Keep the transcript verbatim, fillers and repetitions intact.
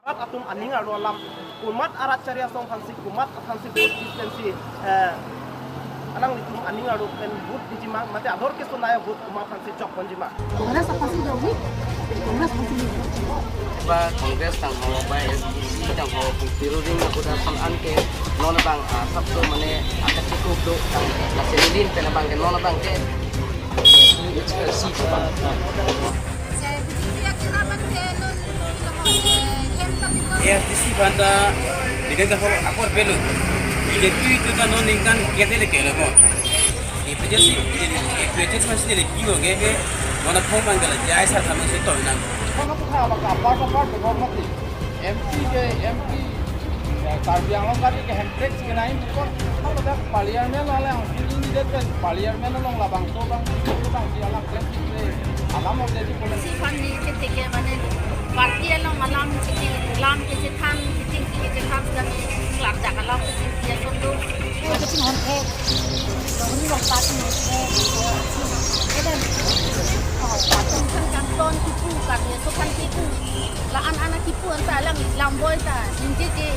Atum aning arlo alam, komat arat chari asong aphansi, komat aphansi vote system si, eh, alanglitum aning arlo pen vote piji ma, mate ador keso naya vote komat aphansi chok ponji ma. Congress aphansi jongni, Congress aphansi. Ba Congress tangho, ba S D C tangho, piru ring na kuda son an ke, non abang, ah, sab to mane, akat cukup do, tang, nasi lilin pen abang ke, non abang ke, H L C. A F D C banta, dengan ka ho akor pelo. Ide tu itu kan non ningkan kete le kelo ko. A P H L C, A P H L C masih le kilo ke ke, mana phone bang kala jai sar kami situ nang. Kono tu kha ba ka par par pe ko mati. M P ke M P, eh, Karbi Anglong kami ke handbrake ke nai bukan. Kalau dah parliament lalang, ini dia kan parliament lalang labang so bang, so bang si alam kan si alam mau jadi polisi. Si kami ketika mana parti along alam kiti, lam kiti than, kiti kiti than kami kelak dak alam kiti dia sundu. Eh, jadi honte, ini wong parti honte, ya, ada, oh, patung kan kanton kipu, kami so kan kipu, la an anak kipu anta alam lam boy ta, injeje.